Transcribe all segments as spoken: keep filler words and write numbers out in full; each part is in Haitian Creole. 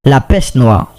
la peste noire.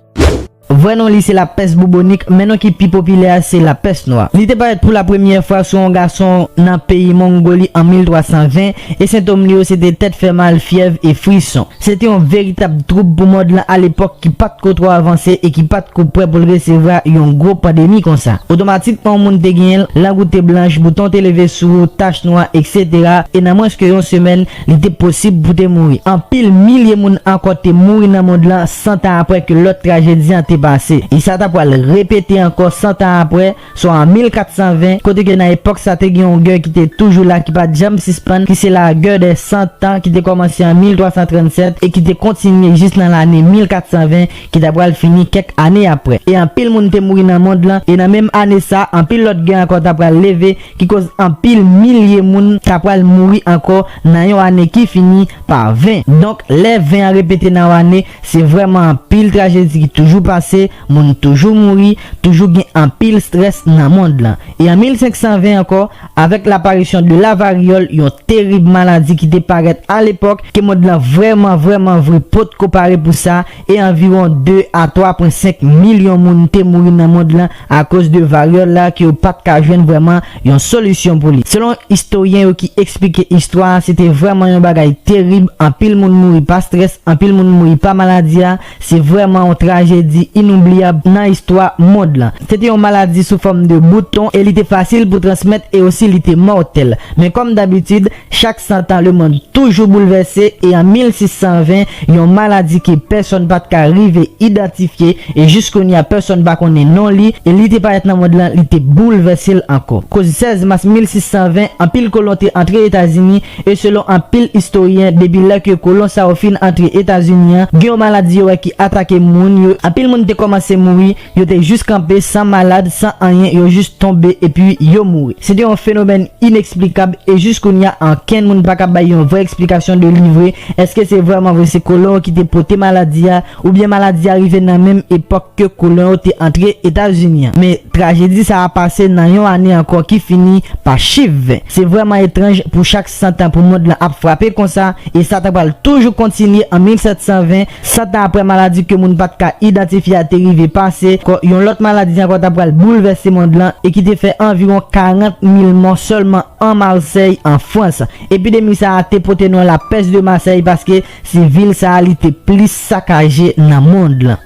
Vrè non li se lapès boubonik, men non ki pi popilè a se lapès nwa. Li te parèt pou lapremyè fwa sou yon gason nan peyi Mongoli an mil twa san ven, e sentòm li yo se te tèt fè mal, fyèv e frison. Se te yon veritab twoub pou mond lan alepòk ki pa t ko twò avanse e ki pa t ko prè pou l resevwa yon gwo pandemi konsa. Otomatikman, yon moun te genyen l, lang ou te blanch, bouton te leve sou ou, tach nwa, etsetera, e nan mwens ke yon semèn, li te posib pou te mouri. Anpil milye moun ankò te mouri nan mond lan san tan apre ke lòt trajedi an te pase. E sa ta pral repete ankò san tan apre, swa an mil kat san ven, kote ke nan epòk sa te gen yon gè ki te toujou la, ki pa t janm sispann, ki se la guerre des cent ans, ki te kòmanse an mil twa san trannsèt e ki te kontinye jis nan lane mil kat san ven, ki ta pral fini kèk ane apre. E anpil moun te mouri nan mond lan, e nan menm ane sa, anpil lòt gè ankò ta pral leve, ki koz anpil milye moun ta pral mouri ankò nan yon ane ki fini pa ven. Donk, lè ven an repete nan yon ane, se vrèman anpil trajedi ki toujou pase, moun toujou mouri, toujou gen anpil strès nan mond lan. E an mil senk san ven ankò, avèk laparisyon de la varyòl, yon terib maladi ki te parèt alepòk, ke mond lan vrèman, vrèman vre potko pare pou sa, e anviwon de a twa pwen senk milyon moun te mouri nan mond lan akoz de varyòl la ke yo pa t ka jwenn vrèman yon solisyon pou li. Selon istoryen yo ki eksplike istwa a, se te vrèman yon bagay terib, anpil moun mouri pa strès, anpil moun mouri pa maladi a, se vrèman yon trajedi inoubliyab nan istwa mond lan. Se te yon maladi sou fòm de bouton e li te fasil pou transmèt e osi li te mòtèl. Men kòm dabitid, chak san tan, lemonn toujou boulvèse, e an mil sis san ven, yon maladi ke pèsonn pa t ka rive idantifye, e jiskounye a pèsonn pa konnen non li, e li te parèt nan mond lan, li te boulvèse l ankò. Koz sèz mas mil sis san ven, anpil kolon te antre Etazini, e selon anpil istoryen, depi lè ke kolon sa yo fin antre Etazini an, gen yon maladi yo wè ki atake moun yo, anpil moun te kòmanse mouri, yo te jis kanpe san malad, san anyen, yo jis tonbe epi yo mouri. Se te yon fenomèn ineksplikab e jiskounye a, ankenn moun pa ka bay yon vrè eksplikasyon de li vre. Èske se vrèman vre se kolon yo ki te pote maladi a, oubyen maladi a rive nan menm epòk ke kolon yo te antre Etazini an? Men trajedi sa a pase nan yon ane ankò ki fini pa chif ven. Se vrèman etranj pou chak san tan pou mond lan ap frape konsa, e sa ta pral toujou kontinye an mil sèt san ven, san tan apre maladi ke moun pa t ka idantifye a te rive pase, kò yon lòt maladi ankò ta pral boulvèse mond lan e ki te fè anviwon karant mil mò sèlman an Masèy, an Frans. Epidemi sa a te pote non lapès de Masèy paske se vil sa a li te plis sakaje nan mond lan.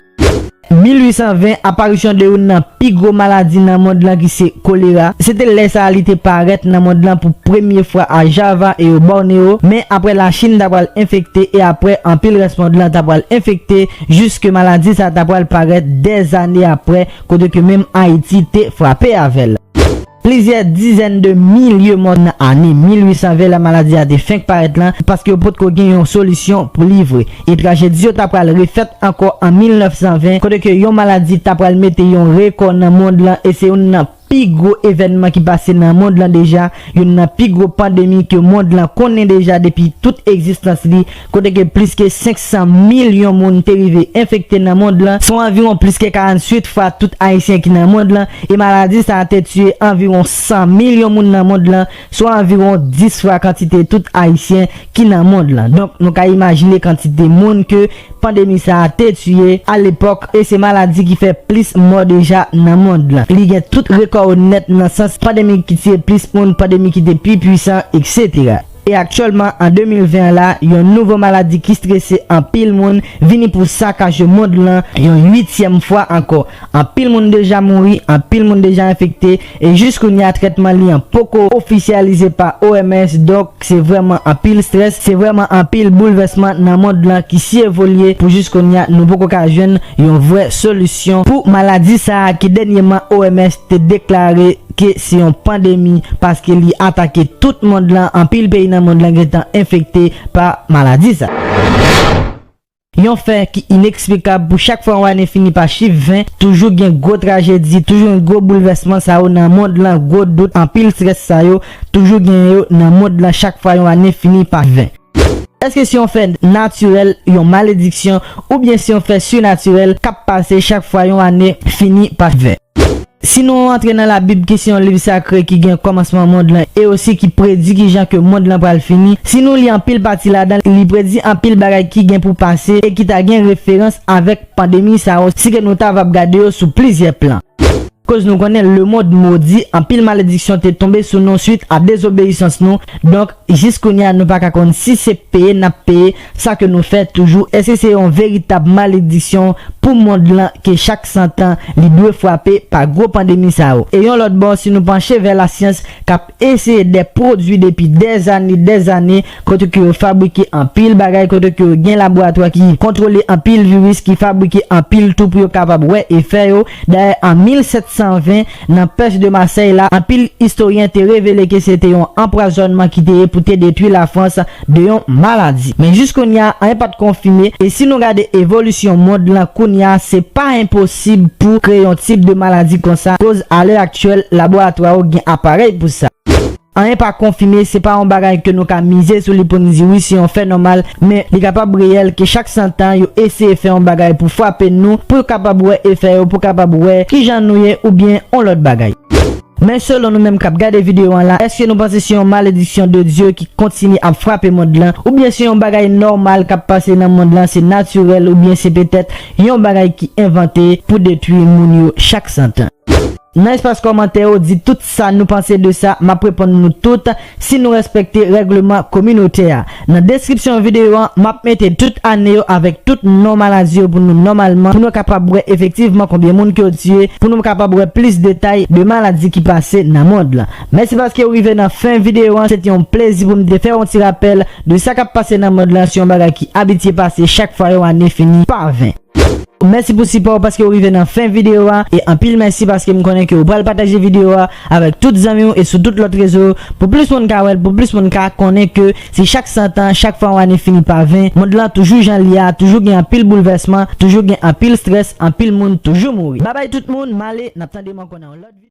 Mil uit san ven, aparisyon de youn nan pi gwo maladi nan mond lan ki se kolera. Se te lè sa a li te parèt nan mond lan pou premye fwa a Java e o Borneo, men apre Lachin ta pral enfekte e apre anpil rès mond lan ta pral enfekte, jiske maladi sa a ta pral parèt dèzane apre, kote ke menm Ayiti te frape avè l. Plizyè dizèn de milye mò nan ane mil uit san ven lè maladi a te fenk parèt lan, paske yo potko gen yon solisyon pou li vre. E trajedi yo ta pral refèt ankò an mil nèf san ven, kote ke yon maladi ta pral mete yon rekò nan mond lan e se youn nan pi gwo evènman ki pase nan mond lan deja, youn nan pi gwo pandemi ke mond lan konnen deja depi tout egzistans li, kote ke plis ke senk san milyon moun te rive enfekte nan mond lan, swa anviwon plis ke karanntuit fwa tout Ayisyen ki nan mond lan, e maladi sa a te tiye anviwon san milyon moun nan mond lan, swa anviwon dis fwa kantite tout Ayisyen ki nan mond lan. Donk, nou ka imajine kantite moun ke pandemi sa a te tiye alepòk, e se maladi ki fè plis mò deja nan mond lan. Li gen tout rekò yo nèt nan sans pandemi ki tiye plis moun, pandemi ki te pi pwisan, etsetera. E aktyèlman, an de mil ven an la, yon nouvo maladi ki strese anpil moun vini pou sakaje mond lan yon uityèm fwa ankò. Anpil moun deja mouri, anpil moun deja enfekte, e jiskounye a trètman li an poko ofisyalize pa O M S, donk se vrèman anpil strès, se vrèman anpil boulvèsman nan mond lan ki si evolye pou jiskounye a nou poko ka jwenn yon vrè solisyon pou maladi sa a ki dènyèman O M S te deklare ke se yon pandemi, paske li atake tout mond lan, anpil peyi nan mond lan gentan enfekte pa maladi sa. Yon fè ki ineksplikab, pou chak fwa yon ane fini pa chif ven, toujou gen gwo trajedi, toujou gen gwo boulvèsman sa yo nan mond lan, gwo dout, anpil strès sa yo, toujou gen yo nan mond lan chak fwa yon ane fini pa ven. Èske se yon fè natirèl, yon malediksyon, oubyen se yon fè sinatirèl k ap pase chak fwa yon ane fini pa ven? Si nou antre nan Labib ki se yon liv sakre ki gen kòmansman mond lan e osi ki predi kijan ke mond lan pral fini, si nou li anpil pati ladan, li predi anpil bagay ki gen pou pase e ki ta gen referans avèk pandemi sa yo, si ke nou ta va ap gade yo sou plizyè plan. Koz nou konnen lemonn modi, anpil malediksyon te tonbe sou nou swit a dezobeyisans nou. Donk, jis kounye a nou pa ka konn si se peye n ap peye sa ke nou fè toujou. Èske se yon veritab malediksyon pou mond lan ke chak san tan li dwe frape pa gwo pandemi sa yo? E yon lòt bò, si nou panche vè lasyans k ap eseye dè pwodui depi dèzane, dèzane, kote ke yo fabrike anpil bagay, kote ke yo gen laboratwa ki kontwole anpil viris, ki fabrike anpil tou pou yo kapab wè efè yo. Dayè, an mil sèt san ven, nan pès de Masèy la, anpil istoryen te revele ke se te yon anpwazònman ki te ye pou te detwi Lafrans de yon maladi. Men jis kounye a, anyen pa t konfime, e si nou gade evolisyon mond lan kounye a, se pa enposib pou kreye yon tip de maladi konsa, koz a lè aktyèl, laboratwa yo gen aparèy pou sa. Anyen pa konfime, se pa yon bagay ke nou ka mize sou li pou n di wi, se yon fè nòmal, men li kapab reyèl ke chak san tan yo eseye fè yon bagay pou frape nou, pou yo kapab wè efè yo, pou kapab wè kijan nou ye oubyen yon lòt bagay. Men selon nou menm k ap gade videyo an la, èske nou panse se yon malediksyon de Dye ki kontinye ap frape mond lan, oubyen se yon bagay nòmal k ap pase nan mond lan, se natirèl, oubyen se petèt yon bagay ki envante pou detwi moun yo chak san tan? Nan espas kòmantè yo, di tout sa nou panse de sa, m ap reponn nou tout si nou respekte règleman kominotè a. Nan deskripsyon videyo an, m ap mete tout ane yo avèk tout non maladi yo pou nou nòmalman, pou nou kapab wè efektivman konbyen moun ke yo tiye, pou nou kapab wè plis detay de maladi ki pase nan mond lan. Mèsi paske w rive nan fen videyo an, se te yon plezi pou m te fè yon ti rapèl de sa k ap pase nan mond lan, se yon bagay ki abitye pase chak fwa yon ane fini pa ven. Mèsi pou sipò w paske w rive nan fen videyo a, e anpil mèsi paske m konnen ke w pral pataje videyo a avèk tout zanmi w e sou tout lòt rezo yo, pou plis moun ka wè l, pou plis moun ka konnen ke se chak san tan, chak fwa yon ane fini pa ven, mond lan toujou jan li a, toujou gen anpil boulvèsman, toujou gen anpil strès, anpil moun toujou mouri. Babay tout moun, m ale, n ap tande m ankò nan yon lòt videyo.